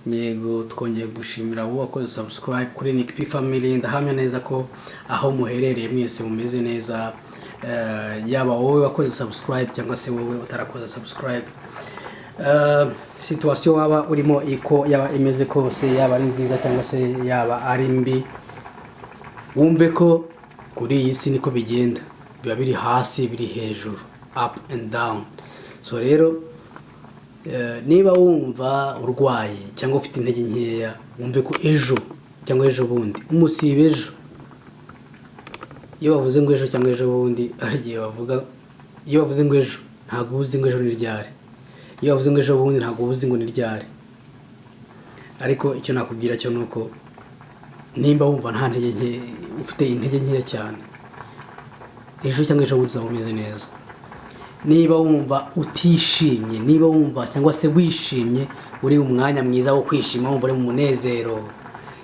Yego, twongeye gushimira wowe wakoze subscribe kuri Nick P Family. Ndahamya neza ko aho muherereye mwese mumeze neza, yaba wowe wakoze subscribe cyangwa se wowe utarakoze subscribe. Situation waba urimo iko yaba imeze kose, yaba ari nziza cyangwa se yaba ari mbi, wumve ko kuri iyi si niko bigenda, biba biri hasi, biri hejuru, up and down. So rero, niba wumva urwaye cyangwa ufite intege nkeya, wumve ko ejo cyangwa ejo bundi, umusiba ejo. Iyo bavuze ngo ejo cyangwa ejo bundi, hari igihe bavuga, iyo bavuze ngo ejo, ntabwo uba uzi ngo ejo ni ryari. Iyo bavuze ngo ejo bundi, ntabwo uba uzi ngo ni ryari. Ariko icyo nakubwira cyo ni uko nimba wumva nta ntege nke, ufite intege nkeya cyane, ejo cyangwa ejo bundi uzaba umeze neza. Niba wumva utishimye, niba wumva cyangwa se wishimye, uri mu mwanya mwiza wo kwishima, wumva uri mu munezero,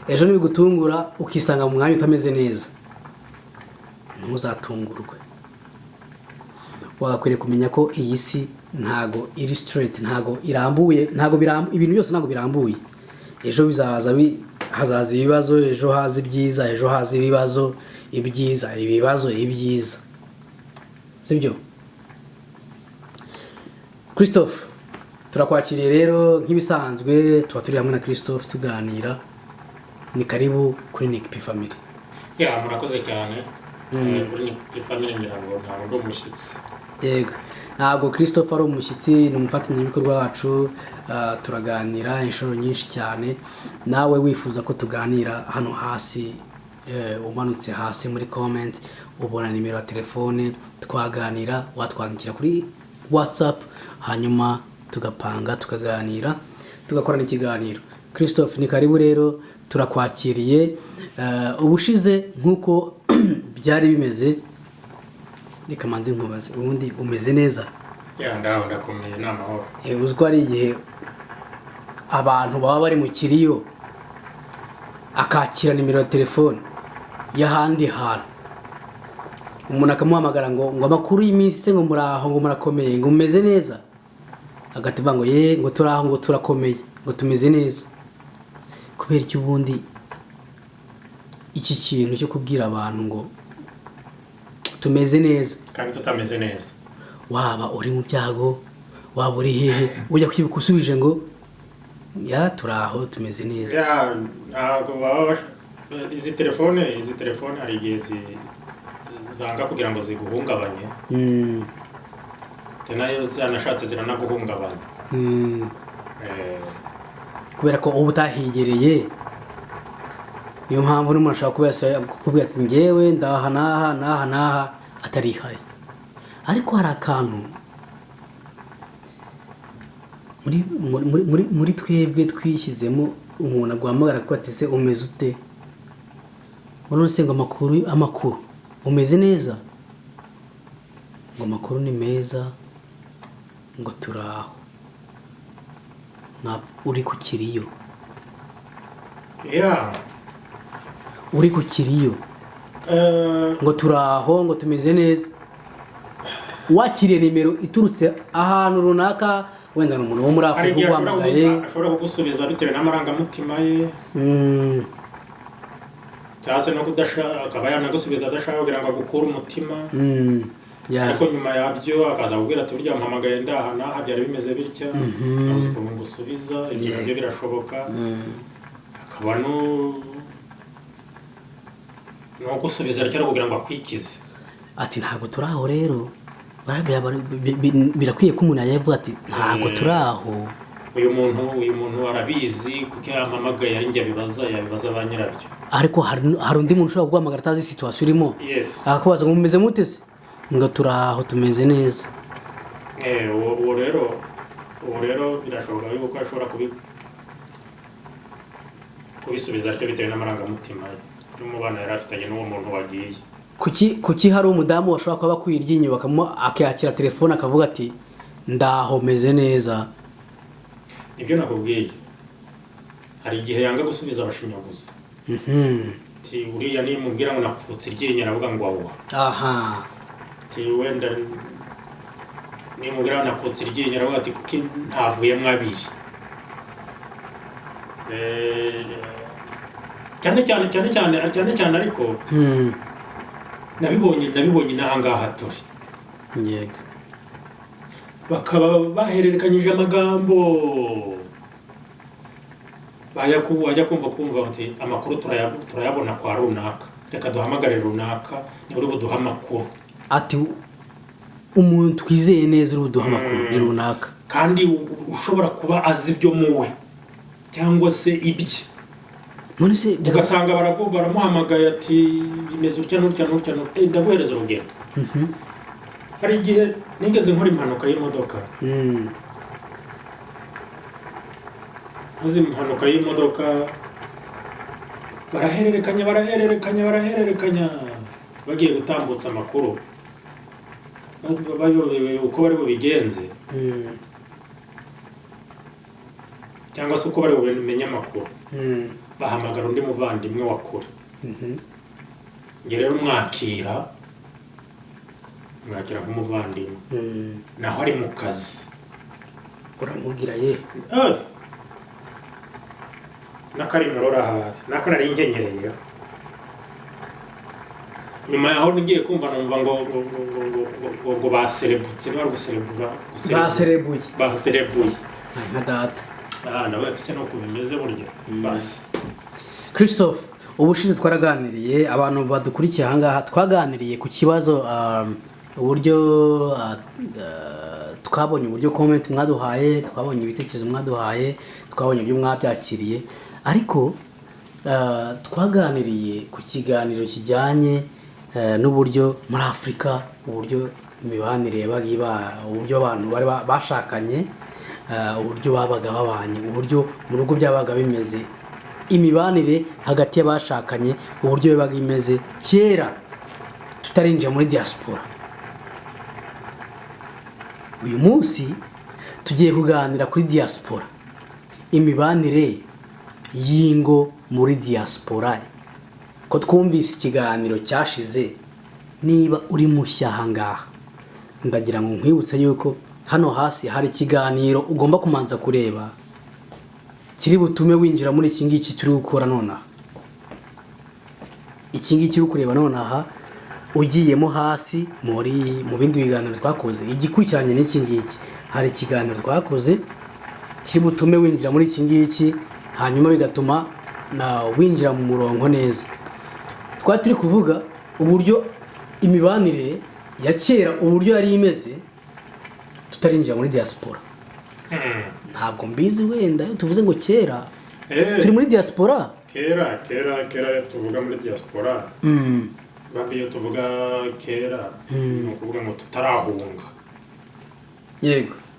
ejo nibigutungura ukisanga mu mwanya utameze neza, ntuzatungurwe. Wagakwiriye kumenya ko iyi si ntago iri straight, ntago irambuye, ntago birambuye, ibintu byose ntago birambuye. Ejo bizaza hazaza ibibazo, ejo haza ibyiza, ejo haza ibibazo, ibyiza, ibibazo, ibyiza, sibyo? Christophe, turakwakiriye rero. Nk'ibisanzwe tuba turi hamwe na Christophe tuganira. Ni karibu kuri Nick P Family. Ya, murakoze cyane. Kuri Nick P Family ngira ngo ntabwo ndi umushyitsi. Yego, ntabwo Christophe ari umushyitsi, ni umufatanyabikorwa wacu. Turaganira inshuro nyinshi cyane. Nawe wifuza ko tuganira, hano hasi, umanutse hasi muri comment ubona nimero ya telefone, twaganira, watwandikira kuri WhatsApp, hanyuma tugapanga, tukaganira, tugakorana ikiganiro. Christophe, ni karibu rero, turakwakiriye. Ubushize nk'uko byari bimeze, reka manze nkubaze, ubundi umeze neza? Ya, ndaho, ndakomeye, ni amahoro. Uzi ko hari igihe abantu baba bari mu kiriyo, akakira nimero ya telefone y'ahandi hantu, umuntu akamuhamagara ngo amakuru y'iminsi se, ngo muraho, ngo murakomeye, ngo mumeze neza, agahita avuga ngo ye, ngo turaho, ngo turakomeye, ngo tumeze neza. Kubera iki ubundi iki kintu cyo kubwira abantu ngo tumeze neza kandi tutameze neza? Waba uri mu byago, waba uri hehe, ujya kwibuka usubije ngo ya, turaho, tumeze neza. Ya, ntabwo baba izi telefone hari igihe zanga kugira ngo ziguhungabanye. Nayo zanashatse ziranaguhungabanya. Kubera ko uba utahigereye, niyo mpamvu n'umuntu ashobora kuba kukubwira ati ngewe ndaha n'aha n'aha n'aha, atarihaye. Ariko hari akantu muri twebwe twishyizemo, umuntu aguhamagara ko ati se umeze ute, none se ngo amakuru, umeze neza, ngo amakuru ni meza, ngo turaho, uri ku kiriyo. Uri ku kiriyo, ngo turaho, ngo tumeze neza. Wakiriye nimero iturutse ahantu runaka, wenda ni umuntu wo muri Hari Afurika igihe ashobora uguhamagaye. Ashobora kugusubiza bitewe n'amarangamutima ye, cyangwa se no kudashaka, akaba yanagusubiza adashaka kugira ngo agukure umutima. Ariko nyuma yabyo akaza kubwira ati burya mpamagaye ndaha n'aha, byari bimeze bitya, nabuze ukuntu ngusubiza. Ibyo nabyo birashoboka. Akaba no gusubiza cyangwa kugira ngo akwikize. Ati ntabwo turi aho rero. Birakwiye ko umuntu yavuga ati ntabwo turi aho. Uyu muntu arabizi kuko yampamagaye ari njye abibaza, yabibaza ba nyirabyo. Ariko hari undi muntu ushobora kuguhamagara atazi situation urimo, akakubaza ngo mumeze mute se, ngo turi aho, tumeze neza. Uwo rero birashoboka yuko ashobora kubisubiza atyo bitewe n'amarangamutima ye n'umubano yari afitanye n'uwo muntu wagiye. Kuki hari umudamu washobora kuba akwiye iryinyo, akakira telefone akavuga ati ndaho, meze neza? Nibyo nakubwiye, hari igihe yanga gusubiza abashinyaguzi. Ati uriya nimubwira ngo nakutse iryinyo, aravuga ngo awuha. Ati wenda nimubwira ngo nakutse iryinyo, aravuga ati kuki ntavuyemo abiri? Cyane cyane cyane cyane cyane cyane, ariko nabibonye n'ahangaha turi. Bakaba bahererekanyije amagambo, wajya kumva bati amakuru turayabona kwa runaka, reka duhamagare runaka, niwe uri buduhe amakuru. Ati umuntu twizeye neza uri buduhe amakuru ni runaka. Kandi ushobora kuba azi ibyo muwe cyangwa se ibye. None se reka. Ugasanga baramuhamagaye ati bimeze utya n'utya n'utya n'utya. Ndaguhereza urugero. Hari igihe nigeze nkora impanuka y'imodoka. Nkoze impanuka y'imodoka, barahererekanya, barahererekanya, barahererekanya, bagiye gutambutsa amakuru, bayobewe uko bari bubigenze cyangwa se uko bari bubimenye amakuru, bahamagara undi muvandimwe wa kure. Njye rero mwakira nk'umuvandimwe, naho ari mu kazi. Uramubwira ye. Ay! N'akari murora ahari nako nari nkenyereye. Nyuma yaho ngiye kumva numva ngo baserebutse, niba ari guserebura, guserebura. Baserebuye. Baserebuye. Ay, nka data. Ah, ndavuga ati se nuko bimeze burya basi. Christophe, ubushize twaraganiriye, abantu badukurikiye ahangaha, twaganiriye ku kibazo, uburyo twabonye, uburyo comment mwaduhaye, twabonye ibitekerezo mwaduhaye, twabonye ibyo mwabyakiriye, ariko twaganiriye ku kiganiro kijyanye n'uburyo muri Afurika, uburyo imibanire yabaga iba, uburyo abantu bari bashakanye, uburyo babaga babanye, uburyo mu rugo byabaga bimeze, imibanire hagati y'abashakanye uburyo yabaga imeze kera tutarinjira muri diaspora. Uyu munsi tugiye kuganira kuri diaspora, imibanire y'ingo muri diaspora. Ko twumvise ikiganiro cyashize, niba uri mushya aha ngaha, ndagira ngo nkwibutse yuko hano hasi hari ikiganiro ugomba kumanza kureba kiri butume winjira muri iki ngiki turi gukora nonaha. Iki ngiki uri kureba nonaha, ugiyemo hasi mu bindi biganiro twakoze, igikurikiranye n'iki ngiki, hari ikiganiro twakoze kiri butume winjira muri iki ngiki, hanyuma bigatuma na winjira mu murongo neza. Twari turi kuvuga uburyo imibanire ya kera, uburyo yari imeze tutarinjira muri diaspora. Ntabwo mbizi, wenda iyo tuvuze ngo kera, turi muri diaspora. Kera, kera, kera, iyo tuvuga muri diaspora, bambi iyo tuvuga kera ni ukuvuga ngo tutarahunga,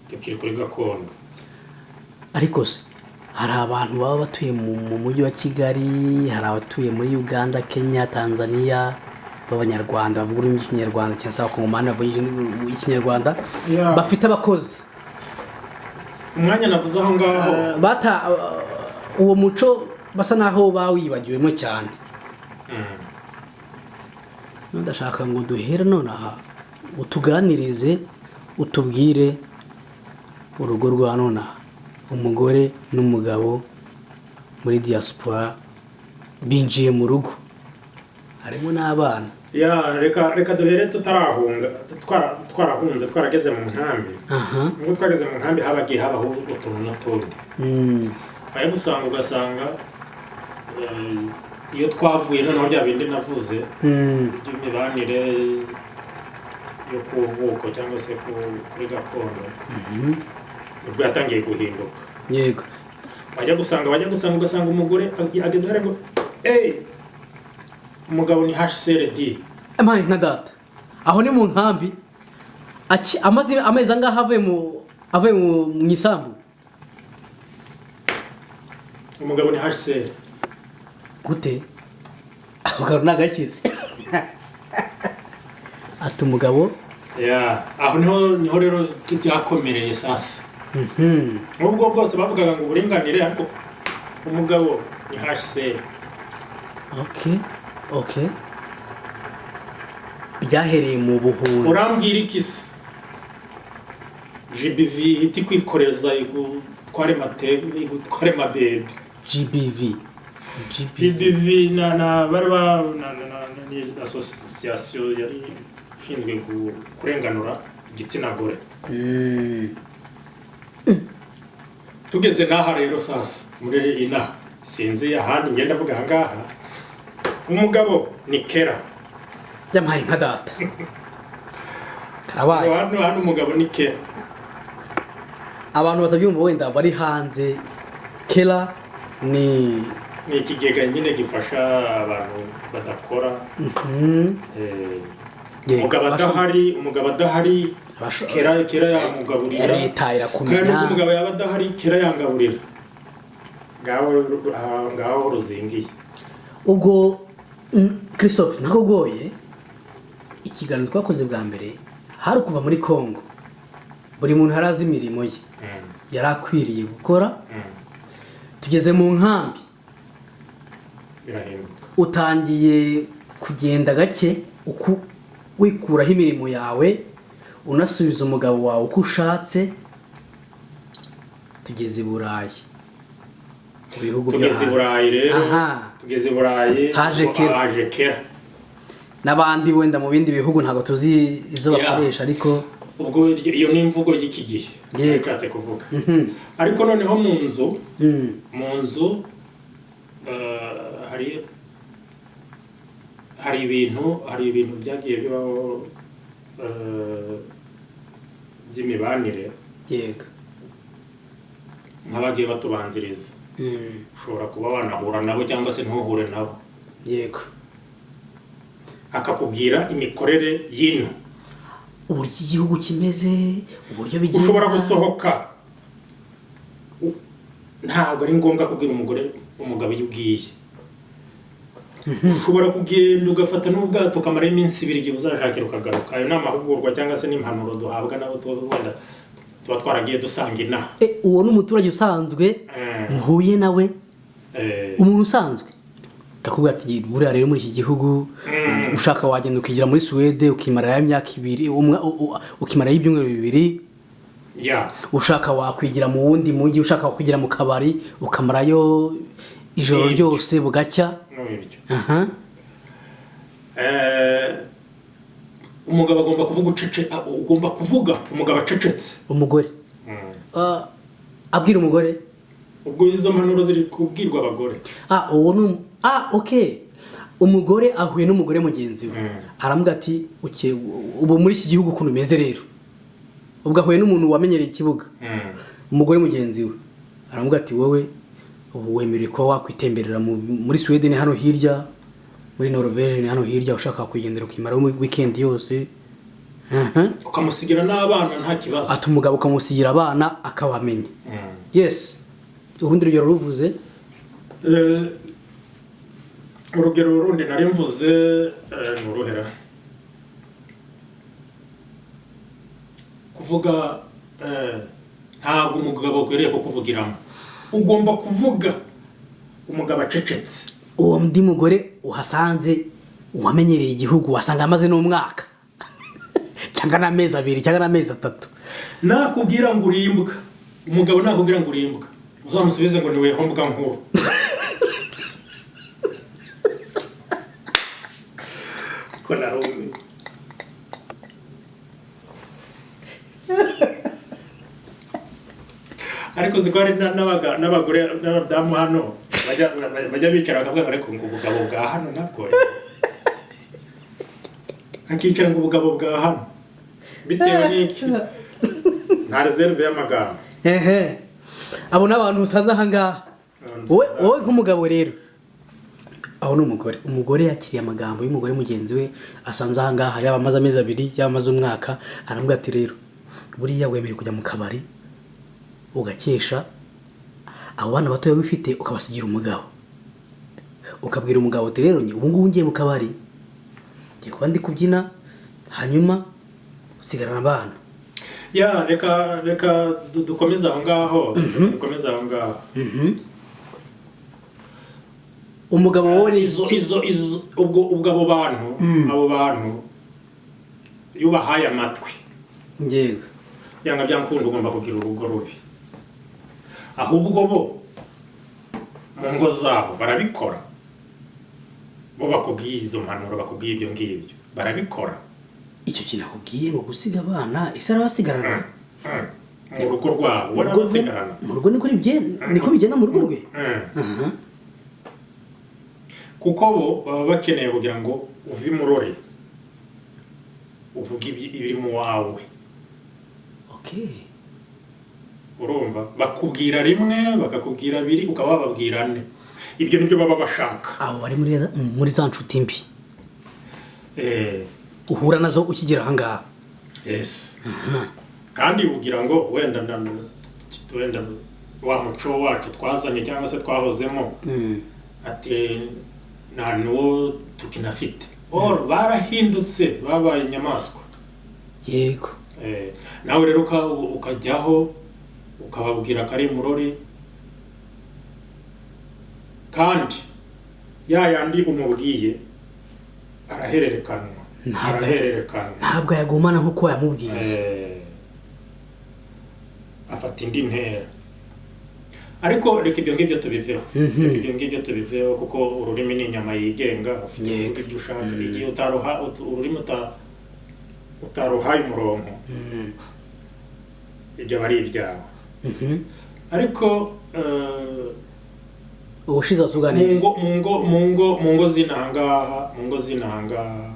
tukiri kuri gakondo. Ariko se hari abantu baba batuye mu mujyi wa Kigali, hari abatuye muri Uganda, Kenya, Tanzania b'Abanyarwanda bavuga ururimi rw'Ikinyarwanda, cyangwa se Abakongomani bavuga Ikinyarwanda, bafite abakozi. Umwanya navuze aho ngaho. Bata uwo muco, basa naho bawibagiwemo cyane. Ndashaka ngo duhere nonaha, utuganirize, utubwire urugo rwa nonaha, umugore n'umugabo muri diaspora binjiye mu rugo harimo n'abana. Ya, reka duhere tutarahunga, twarahunze, twarageze mu nkambi. Ubwo twageze mu nkambi habagiye habaho utuntu n'utundi. Wajya gusanga ugasanga iyo twavuye noneho bya bindi navuze by'imibanire yo ku vuko cyangwa se kuri gakondo, nibwo yatangiye guhinduka. Wajya gusanga ugasanga umugore ageze hariya ngo eee, umugabo ni HCRD. Mani nka data, aho ni mu nkambi, amaze amezi angahe avuye mu isambu? Umugabo ni HCR. Gute? Umugabo ni agakize ati umugabo. Ya, aho niho rero byakomereye sasa. Nk'ubwo bwose bavugaga ngo uburinganire, ariko umugabo ni HCR. Okay, byahereye mu buhunzi. Urambwira iki se? GBV ihita ikwikoreza, igutware mate, igutware madede. GBV. GBV. GBV na bari ba na ni association yari ishinzwe kurenganura igitsina gore. Tugeze n'aha rero sasa muri inaha, sinzi ahandi, ngenda avuga aha ngaha, umugabo ni kera. Yampaye nka data, karabaye. Hano umugabo ni kera. Abantu batabyumva wenda bari hanze, kera ni Ni ikigega nyine gifasha abantu badakora. Umugabo adahari, kera yamugaburira. Leta Kandi irakumenya. Nubwo umugabo yaba adahari, kera yangaburira. Ngaho ngaho ruzingiye. Ubwo Christophe, ntakugoye, ikiganiro twakoze bwa mbere hari ukuva muri Congo, buri muntu yari azi imirimo ye yari akwiriye gukora. Tugeze mu nkambi, Birahinduka. Utangiye kugenda gake uku wikuraho imirimo yawe, unasubiza umugabo wawe uko ushatse. Tugeze i Burayi, mu bihugu byo Tugeze i hanze. Burayi rero. Tugeze i Burayi. Haje ubwo kera. Haje kera. N'abandi wenda mu bindi bihugu ntabwo tuzi izo bakoresha, ariko Ubwo iyo ni imvugo y'iki gihe nshatse kuvuga. Ariko noneho mu nzu, mu nzu hari ibintu byagiye bibaho by'imibanire nk'abagiye batubanziriza. Ushobora kuba wanahura nabo cyangwa se ntuhure nabo, akakubwira imikorere y'ino, uburyo igihugu kimeze, uburyo bigenda. Ushobora gusohoka. Ntabwo ari ngombwa kubwira umugore, umugabo iyo ugiye. Ushobora kugenda ugafata n'ubwato, ukamarayo iminsi 2, igihe uzashakira ukagaruka. Ayo ni amahugurwa cyangwa se n'impanuro duhabwa nabo tuba wenda tuba twaragiye dusanga inaha. Uwo ni umuturage usanzwe muhuye nawe, umuntu usanzwe akakubwira ati: "Buriya rero muri iki gihugu ushaka wagenda ukigira muri Suwede, ukimarayo imyaka 2, ukimarayo ibyumweru 2. Ushaka wakwigira mu wundi mujyi, ushaka wakwigira mu kabari ukamarayo ijoro ryose bugacya." N'ibyo. Umugabo agomba kuvuga ucece, ugomba kuvuga umugabo acecetse. Umugore. Abwira umugore. Ubwo izo mpanuro ziri kubwirwa abagore. Ah, uwo ni okay, umugore ahuye n'umugore mugenzi we, aramubwira ati: "Uke, ubu muri iki gihugu ukuntu umeze rero." Ubwo ahuye n'umuntu wamenyereye ikibuga, umugore mugenzi we aramubwira ati: "Wowe ubu wemerewe kuba wakwitemberera muri Sweden hano hirya, muri Norvege ni hano hirya, ushaka kwigendera ukimara weekend yose." Ukamusigira n'abana nta kibazo. Ati umugabo ukamusigira abana akabamenya. Yes, urundi rugero ruvuze. Urugero rundi nari mvuze ni uruhera kuvuga. Ntabwo umugabo akwiriye kukuvugiramo, ugomba kuvuga umugabo acecetse. Uwo undi mugore uhasanze uwamenyereye igihugu, wasanga amaze n'umwaka cyangwa n'amezi 2 cyangwa n'amezi 3. Nakubwira ngo uri imbwa, umugabo nakubwira ngo uri imbwa, uzamusubize ngo ni weho mbwa nkuru. Ko narumiwe. Ariko uzi ko hari n'abagore n'abadamu hano bajya bicara bakavuga ngo ariko ngo ubugabo bwa hano nabwo, akicara ngo ubugabo bwa hano, bitewe n'iki? Nta reserve y'amagambo. Ehe, abo ni abantu usanze aha ngaha. Wowe nk'umugabo rero, aho ni umugore, umugore yakiriye amagambo y'umugore mugenzi we asanze aha ngaha, yaba amaze amezi 2, yaba amaze umwaka, aramubwira ati: "Rero buriya wemerewe kujya mu kabari ugakesha, abo bana batoya wifite ukabasigira umugabo, ukabwira umugabo uti: 'Rero ubu ngubu ngiye mu kabari, ngiye kuba ndi kubyina, hanyuma usigarana abana.'" Ya, reka dukomeze aho ngaho, dukomeze aho ngaho. Umugabo wowe ni Izo ubwo abo bantu iyo ubahaye amatwi, byanga byakunda ugomba kugira urugo rubi. Ahubwo bo Mu ngo zabo barabikora, bo bakubwiye izo mpanuro, bakubwiye ibyo ngibyo, barabikora. Icyo kintu akubwiye ngo gusiga abana, ese arabasigarana? Mu rugo rwabo Mu rugo rwe. Barabasigarana. Mu rugo niko niko bigenda mu rugo rwe. Aha. Kuko bo baba bakeneye kugira ngo uve imurore uvuge ibiri mu wawe. Urumva, bakubwira rimwe, bakakubwira abiri, ukaba wababwira ane. Ibyo nibyo baba bashaka. Abo bari muri za nshuti mbi uhura nazo ukigera ahangaha. Yes, kandi ugira ngo wenda wenda wa muco wacu twazanye cyangwa se twahozemo, ati nta n'uwo tukinafite. Or barahindutse, babaye inyamaswa. Nawe rero ukajyaho ukababwira ko ari murori, kandi ya yandi umubwiye arahererekanwa. Arahererekanwa. Ntabwo yagumana nk'uko yamubwiye. Afata indi ntera. Ariko reka ibyo ngibyo tubiveho. Reka ibyo ngibyo tubiveho, kuko ururimi ni inyama yigenga, ufite kuvuga ibyo ushaka. Igihe utaruha ururimi, utaruhaye umurongo, ibyo aba ari ibyawe. Ariko Ubushize mu watuganiriye ngo mu ngo mu ngo mu ngo z'inahangaha, mu ngo z'inahangaha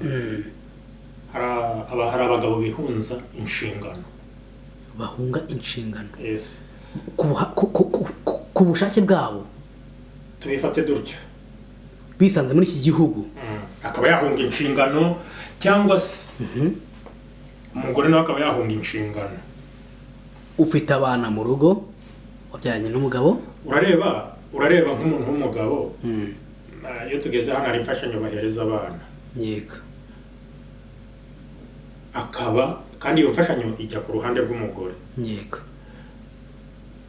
hari abagabo bihunza inshingano. Bahunga inshingano? Yes. Ku bushake bwabo? Tubifate dutyo. Bisanze muri iki gihugu. Akaba yahunga inshingano, cyangwa se umugore nawe akaba yahunga inshingano. Ufite abana mu rugo wabyaranye n'umugabo. Urareba nk'umuntu w'umugabo, iyo tugeze hano hari imfashanyo bahereza abana, akaba kandi iyo mfashanyo ijya ku ruhande rw'umugore.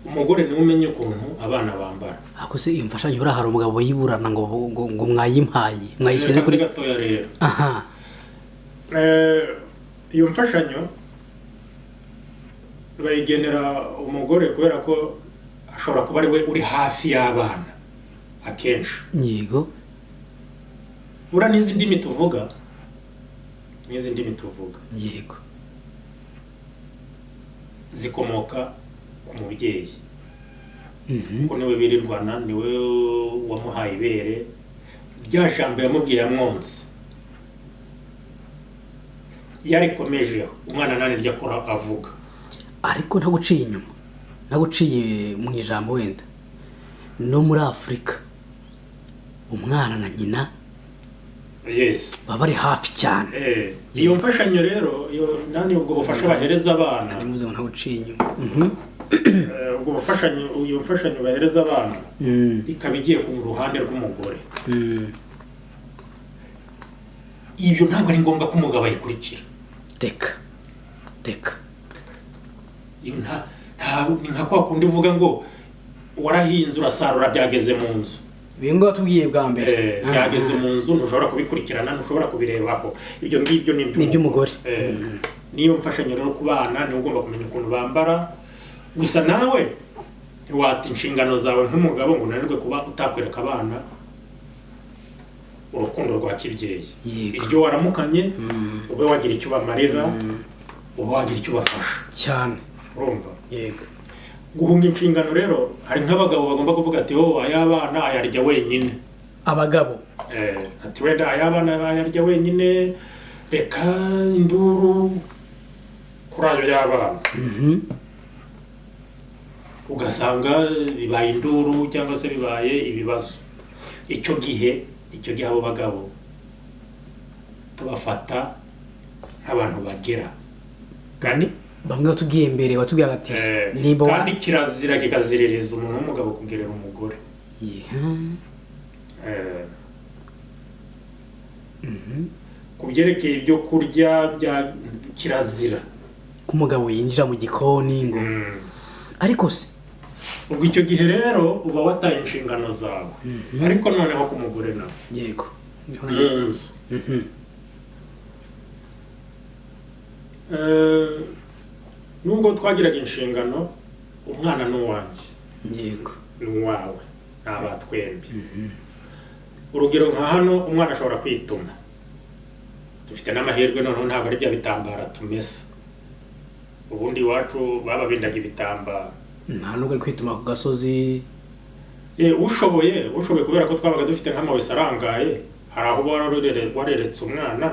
Umugore niwe umenya ukuntu abana bambara. Ako se iyo mfashanyo buriya hari umugabo yiburana ngo mwayimpaye, mwayishyize kuri Reka nze gatoya rero. Aha. Iyo mfashanyo bayigenera umugore kubera ko ashobora kuba ari we uri hafi y'abana akenshi. Buriya n'izi ndimi tuvuga, n'izi ndimi tuvuga zikomoka ku mubyeyi, kuko niwe birirwana, niwe wamuhaye ibere, rya jambo yamubwiye yamwonse, yarikomejeho umwana nani ryo akora avuga. Ariko ntaguciye inyuma, ntaguciye mu ijambo, wenda no muri Afurika umwana na nyina baba bari hafi cyane. Iyo mfashanyo rero, iyo nani, ubwo bufasha bahereza abana, Nari mvuze ngo ntaguciye inyuma. Ubwo bufashanyo, iyo mfashanyo bahereza abana ikaba igiye ku ruhande rw'umugore. Ibyo ntabwo ari ngombwa ko umugabo ayikurikira. Reka reka. Iyo nta ni nka kwa kundi uvuga ngo warahinze urasarura, byageze mu nzu. Bimwe watubwiye bwa mbere. Byageze mu nzu, ntushobora kubikurikirana, ntushobora kubirebaho. Ibyo ngibyo ni Ni iby'umugore. Niyo mfashanyo rero ku bana, niwe ugomba kumenya ukuntu bambara. Gusa nawe ntiwata inshingano zawe nk'umugabo ngo unanirwe kuba utakwereka abana urukundo rwa kibyeyi. Iryo waramukanye, ube wagira icyo ubamarira, ube wagira icyo ubafasha. Urumva? Yego. Guhunga inshingano rero, hari nk'abagabo bagomba kuvuga ati: "Oh, ay'abana ayarya wenyine." Abagabo. Ati wenda ay'abana ayarya wenyine, reka induru kuri ayo y'abana. Ugasanga bibaye induru cyangwa se bibaye ibibazo. Icyo gihe abo bagabo tubafata nk'abantu bagera Kandi bamwe batubwiye mbere, batubwira bati nimba kandi kirazira kikaziririza umuntu w'umugabo kugerera umugore. Ku byerekeye ibyo kurya bya kirazira Ko umugabo yinjira mu gikoni ngo ariko se Ubwo icyo gihe rero uba wataye inshingano zawe. Ariko noneho ku mugore nawe mu nzu, nubwo twagiraga inshingano, umwana ni uwanjye, ni uwawe. Ni aba twembi. Urugero nka hano umwana ashobora kwituma, dufite n'amahirwe noneho ntabwo ari bya bitambara tumesa. Ubundi iwacu bababindaga ibitambaro. Nta nubwo ari kwituma ku gasozi. Ushoboye kubera ko twabaga dufite nk'amawese arangaye, hari aho uba wareretse umwana.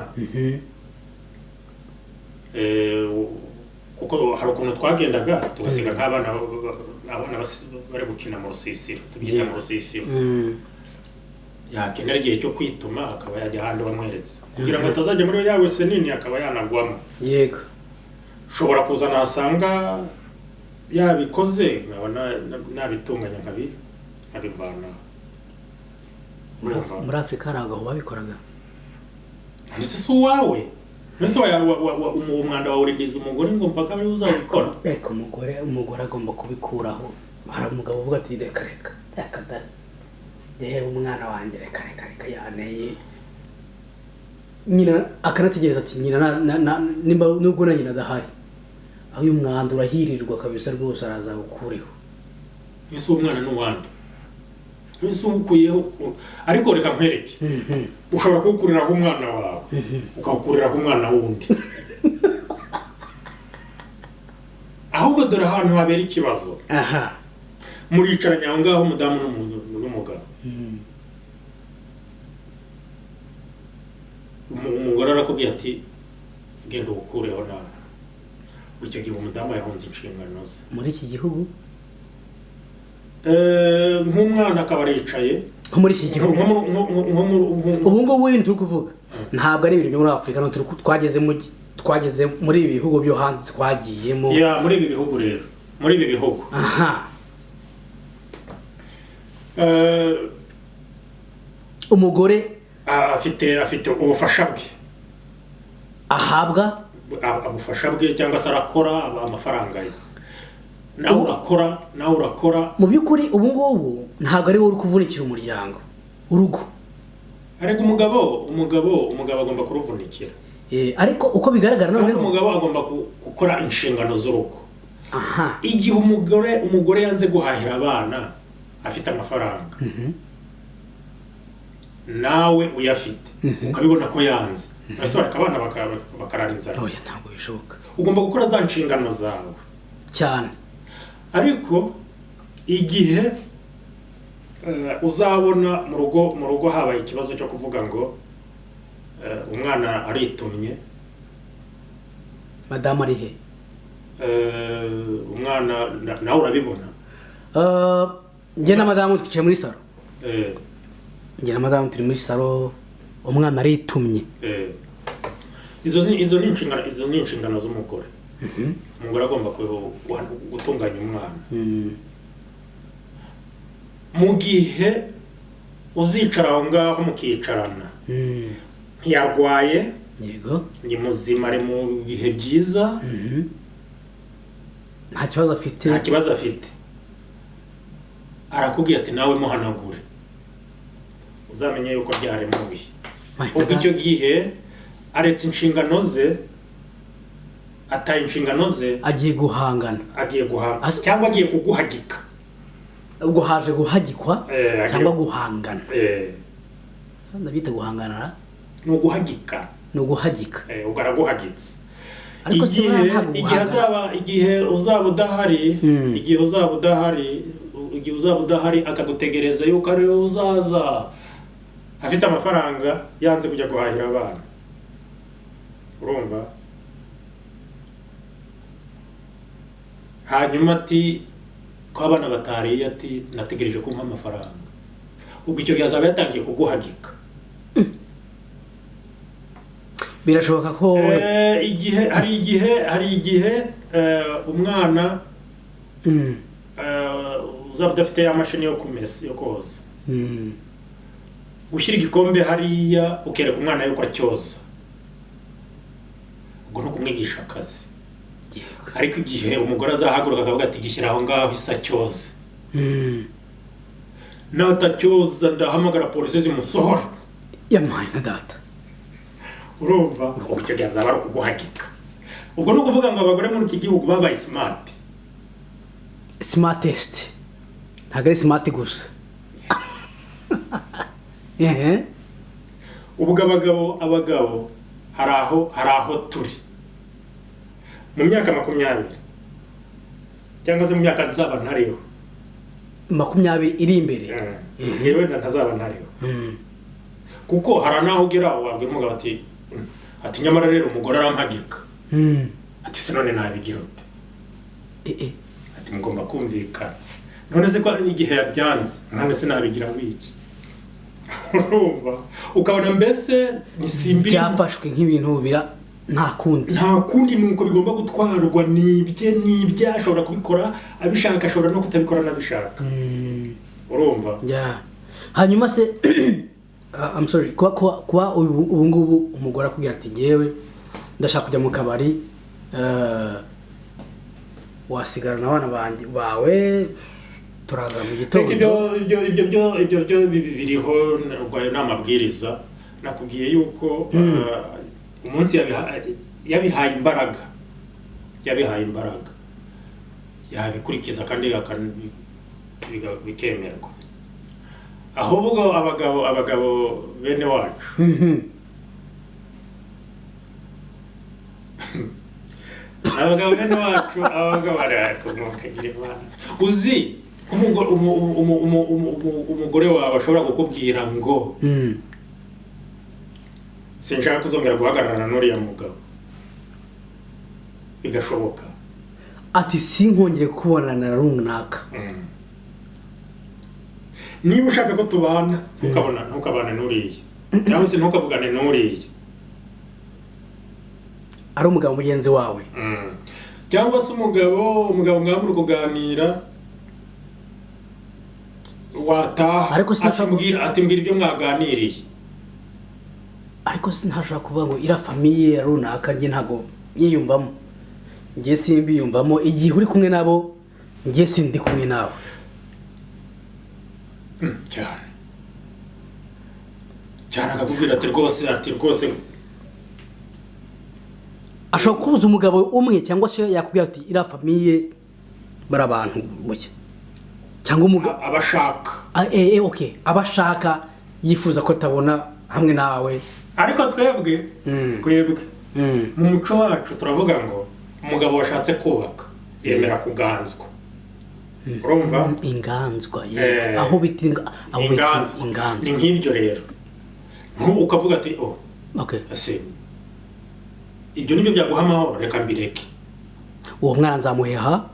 Kuko hari ukuntu twagendaga tugasiga nk'abana abana bari gukina mu rusisiro, tubyita mu rusisiro. Yakenera igihe cyo kwituma akaba yajya ahandi wamweretse, kugira ngo atazajya muri ya wese nini akaba yanagwamo. Ushobora kuza nasanga yabikoze, nkaba nabitunganya nkabivana. Urumva? Muri Afurika hari abagabo babikoraga. Ese si uwawe? Mbese umwanda wawe urindiza umugore ngo mpaka ariwe uzawukora? Reka, umugore agomba kubikuraho. Hari umugabo uvuga ati reka reka reka da, yewe umwana wanjye, reka reka reka, yaneye nyina, akanategereza ati nyina nimba nubwo na nyina adahari, aho uyu mwanda urahirirwa kabisa rwose, araza awukureho. Ese uwo mwana ni uwande? Ese uwukuyeho? Ariko reka nkwereke, ushobora kuwukuriraho umwana wawe, ukawukuriraho umwana wundi. Ahubwo dore ahantu habera ikibazo. Muricaranye aho ngaho, umudamu n'umugabo. Umugore arakubwiye ati genda uwukureho nawe. Icyo gihe umudamu yahunze inshingano ze. Muri iki gihugu? Nk'umwana akaba aricaye. Nko muri iki gihugu. Ubu ngubu ibintu turi kuvuga ntabwo ari ibintu byo muri Afurika, no turi twageze muri ibi bihugu byo hanze twagiyemo. Ya, muri ibi bihugu rero, muri ibi bihugu. Umugore afite ubufasha bwe ahabwa, ubufasha bwe cyangwa se arakora amafaranga ye. Nawe urakora, nawe urakora. Mu by'ukuri ubu ngubu ntabwo ari wowe uri kuvunikira umuryango, urugo. Ariko umugabo agomba kuruvunikira. Ariko uko bigaragara noneho umugabo agomba gukora inshingano z'urugo. Igihe umugore yanze guhahira abana afite amafaranga, nawe uyafite, ukabibona ko yanze, ese bareka abana bakarara inzara? Oya, ntabwo bishoboka. Ugomba gukora za nshingano zawe cyane. Ariko igihe uzabona mu rugo habaye ikibazo cyo kuvuga ngo umwana aritumye, madamu ari he? Umwana nawe urabibona. Njye na madamu twicaye muri salo. Njye na madamu turi muri salo, umwana aritumye. Izo ni inshingano z'umugore. Umugore agomba gutunganya umwana. Mu gihe uzicara aho ngaho mukicarana, ntiyarwaye, yego, ni muzima, ari mu bihe byiza, nta kibazo afite, nta kibazo afite, arakubwiye ati nawe muhanagure, uzamenye yuko byaremuye. Ubwo icyo gihe aretse inshingano ze, ataye inshingano ze, agiye guhangana, agiye guhangana cyangwa agiye kuguhagika. Ubwo haje guhagikwa cyangwa guhangana. Ndabita guhangana ni uguhagika, ni uguhagika. Ubwo araguhagitse. Ariko si igihe uzaba udahari, igihe uzaba udahari akagutegereza yuko ari wowe uzaza afite amafaranga, yanze kujya guhahira abana. Urumva? Hanyuma ati ko abana batariye, ati nategereje ko umpa amafaranga. Ubwo icyo gihe azaba yatangiye kuguhagika. Birashoboka ko igihe hari igihe umwana uzaba udafite ya mashini yo kumesa, yo koza, gushyira igikombe hariya ukereka umwana yuko acyoza, ubwo no kumwigisha akazi. Ariko igihe umugore azahaguruka akavuga ati gishyira aho ngaho isa cyoza, natacyoza ndahamagara polisi zimusohora, yamuhaye nka data. Urumva? Ubwo icyo gihe azaba ari ukuguhagika. Ubwo ni ukuvuga ngo abagore muri iki gihugu babaye smart, smartest, ntabwo ari smart gusa. Ehe. Ubwo abagabo hari aho turi mu myaka 20 cyangwa se mu myaka nzaba ntariho, 20 iri imbere, yewe ntazaba ntariho, kuko hari n'aho ugera wabwira umugabo ati nyamara rero umugore arampagika, ati se none nabigira ute? Ati mugomba kumvikana. None se ko igihe yabyanze, none se nabigira wiki? Urumva ukabona mbese ni simbiri byafashwe nk'ibintu bira nta kundi, nta kundi, nuko bigomba gutwarwa nibye ashobora kubikora abishaka, ashobora no kutabikora nabishaka. Urumva? Yeah. Hanyuma se I'm sorry, kuba ubu ngubu umugore akubwira ati ngewe ndashaka kujya mu kabari, wasigarana abana bawe turaza mu gitondo. Ibyo byo biriho, ayo ni amabwiriza. Nakubwiye yuko umunsi yabihaye imbaraga, yabikurikiza kandi bikemerwa. Ahubwo abagabo bene wacu abagabo bene wacu, abagabo barakomokagira Imana. Uzi umugore wawe ashobora kukubwira ngo sinshaka kuzongera guhagararana n'uriya mugabo, bigashoboka. Ati sinkongere kubonana na runaka. Niba ushaka ko tubana, ntukabane n'uriya, cyangwa se ntukavugane n'uriya, ari umugabo mugenzi wawe, cyangwa se umugabo mwamuri kuganira wataha ati mbwira ibyo mwaganiriye. Ariko sinashaka kuvuga ngo ira famille runaka nge ntago nyiyumvamo, nge simbiyumvamo, igihe uri kumwe nabo nge sindi kumwe nawe. Cyane cyane akakubwira ati rwose ashobora kubuza umugabo umwe, cyangwa se yakubwira ati ira famille bari abantu buke, cyangwa umugabo abashaka okay, abashaka yifuza ko tabona hamwe nawe. Ariko twebwe mu muco wacu turavuga ngo umugabo washatse kubaka yemera kuganzwa. Urumva? Inganzwa, aho bita inganzwa. Ni nk'ibyo rero. Ukavuga ati oh, okay, ese ibyo nibyo byaguha amahoro, reka mbireke. Uwo mwana nzamuheha,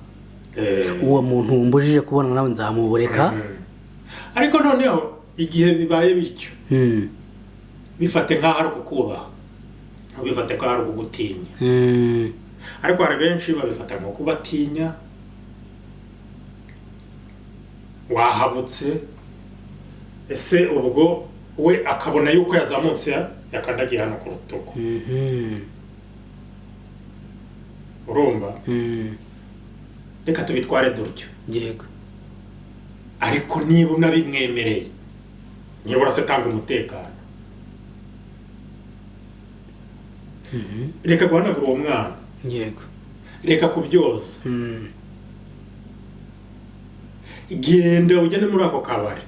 uwo muntu mbujije kubona nawe nzamubureka. Ariko noneho igihe bibaye bityo, bifate nk'aho ari ukukubaha, ntubifate nk'aho ari ukugutinya. Ariko hari benshi babifata nko kubatinya, wahabutse, ese ubwo we akabona yuko yazamutse yakandagiye hano ku rutugu. Urumva? Reka tubitware dutyo. Yego. Ariko niba unabimwemereye, nibura se tanga umutekano. Reka guhanagura uwo mwana. Yego. Reka kubyoza. Genda ujyane muri ako kabari.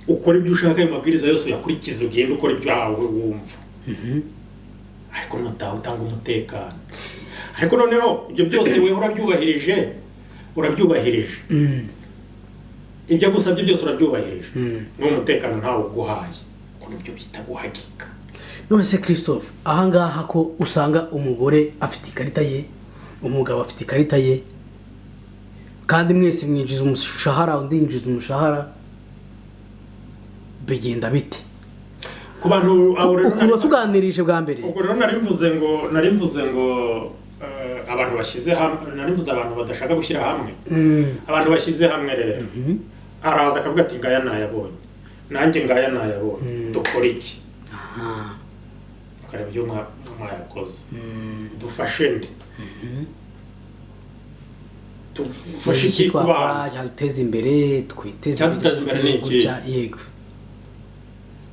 Ukora ibyo ushaka, ayo mabwiriza yose uyakurikize, ugende ukora ibyawe wumva. Ariko nutaha utanga umutekano. Ariko noneho ibyo byose wewe urabyubahirije. Ibyo agusabye byose urabyubahirije. N'umutekano ntawo uguhaye. Kuko nibyo bita guhagika. None se Christophe, aha ngaha ko usanga umugore afite ikarita ye, umugabo afite ikarita ye, kandi mwese mwinjiza umushahara, undi yinjiza umushahara, bigenda bite? Ku bantu abo rero ukuntu tuganirije bwa mbere, ubwo rero nari mvuze ngo abantu bashyize hamwe, nari mvuze abantu badashaka gushyira hamwe. Abantu bashyize hamwe rero, araza akavuga ati ngaya nayabonye, nanjye ngaya nayabonye, dukora iki? Ukareba ibyo mwayakoze, dufashe nde, tufashe iki twakora cyaduteza imbere, twiteze imbere ni iki? Yego.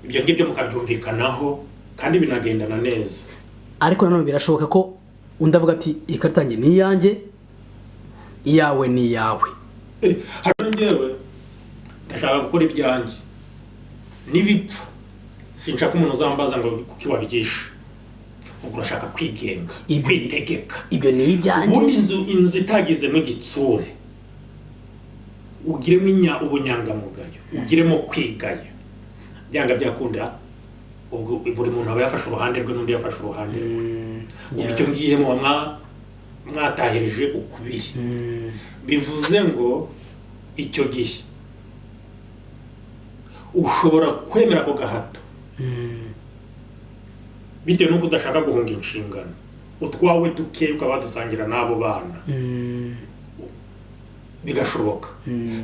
Ibyo ngibyo mukabyumvikanaho kandi binagendana neza. Ariko nanone birashoboka ko undi avuga ati ikarita yanjye ni iyanjye, iyawe ni iyawe. Hano njyewe ndashaka gukora ibyanjye, Nibipfa sinshaka umuntu uzambaza ngo kuki wabigisha. Ubwo urashaka kwigenga, kwitegeka. Ibyo ni ibyanjye. Ubundi inzu itagizemo igitsure, ugiremo ubunyangamugayo, ugiremo kwigaya, byanga byakunda ubwo buri muntu aba yafashe uruhande rwe n'undi yafashe uruhande rwe. Ubwo icyo ngiye muba mwatahirije ukubiri. Bivuze ngo icyo gihe ushobora kwemera ako gahato bitewe n'uko udashaka guhunga inshingano, utwawe duke ukaba wadusangira n'abo bana, bigashoboka.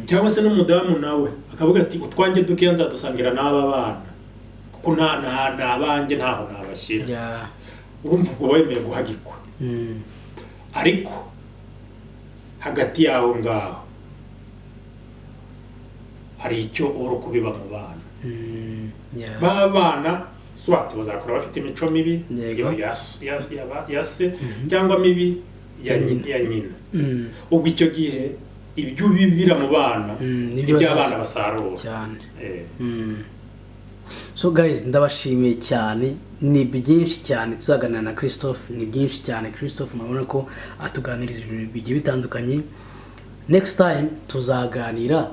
Cyangwa se n'umudamu nawe akavuga ati utwanjye dukeya nzadusangira n'aba bana, kuko nta banjye ntaho nabashyira. Urumva ubwo wemeye guhagikwa. Ariko hagati yaho ngaho hari icyo uba uri kubiba mu bana. Ba bana soit bazakura bafite imico mibi ya se cyangwa mibi Ya nyina. ya nyina. Ubwo icyo gihe ibyo ubibira mu bana nibyo nibyo abana basarura. Cyane. So guys, ndabashimiye cyane. Ni byinshi cyane tuzaganira na Christophe, ni byinshi cyane. Christophe murabona ko atuganiriza ibintu bigiye bitandukanye. Next time tuzaganira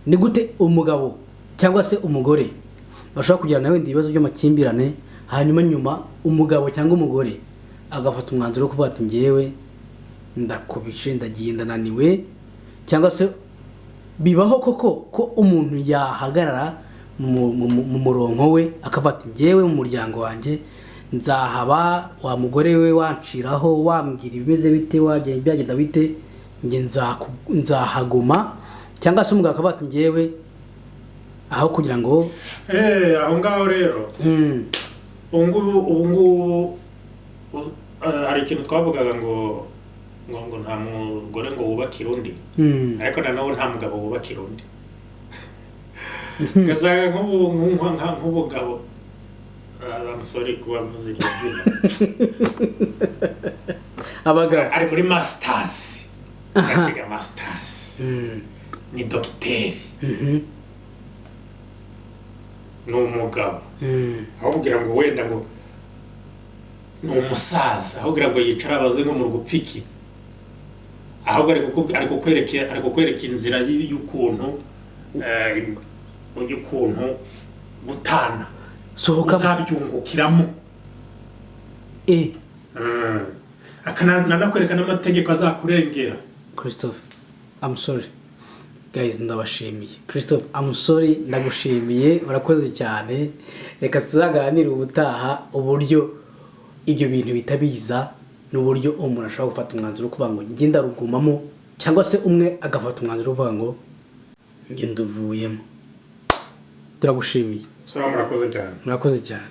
ni gute umugabo cyangwa se umugore bashobora kugirana wenda ibibazo by'amakimbirane, hanyuma nyuma umugabo cyangwa umugore agafata umwanzuro wo kuvuga ati ngewe ndakubishe, ndagiye, ndananiwe. Cyangwa se bibaho koko ko umuntu yahagarara mu murongo we akavuga ati ngewe mu muryango wanjye nzahaba, wa mugore we wanciraho, wambwira ibimeze bite, byagenda bite, njye nzahaguma. Cyangwa se umugabo akavuga ati ngewe aho kugira ngo Aho ngaho rero, ubu ngubu hari ikintu twavugaga ngo nta mugore ngo wubakire undi, ariko nanone nta mugabo wubakira undi. Ugasanga nk'ubugabo, I'm sorry kuba mvuze iryo zina. Abagabo. Ari muri masters, ari kwiga masters, ni dogiteri, ni umugabo, aho kugira ngo wenda ngo ni umusaza, aho kugira ngo yicare abaze ngo mu rugupfiki, ahubwo ari kukwereka inzira y'ukuntu gutana sohoka uzabyungukiramo. Akanakwereka n'amategeko azakurengera. Christophe, I'm sorry. Guys, ndabashimiye. Christophe, I'm sorry, ndagushimiye, urakoze cyane. Reka tuzaganire ubutaha uburyo ibyo bintu bitabiza n'uburyo umuntu ashobora gufata umwanzuro wo kuvuga ngo njye ndarugumamo, cyangwa se umwe agafata umwanzuro wo kuvuga ngo njye nduvuyemo. Turagushimiye. Sawa, murakoze cyane. Murakoze cyane.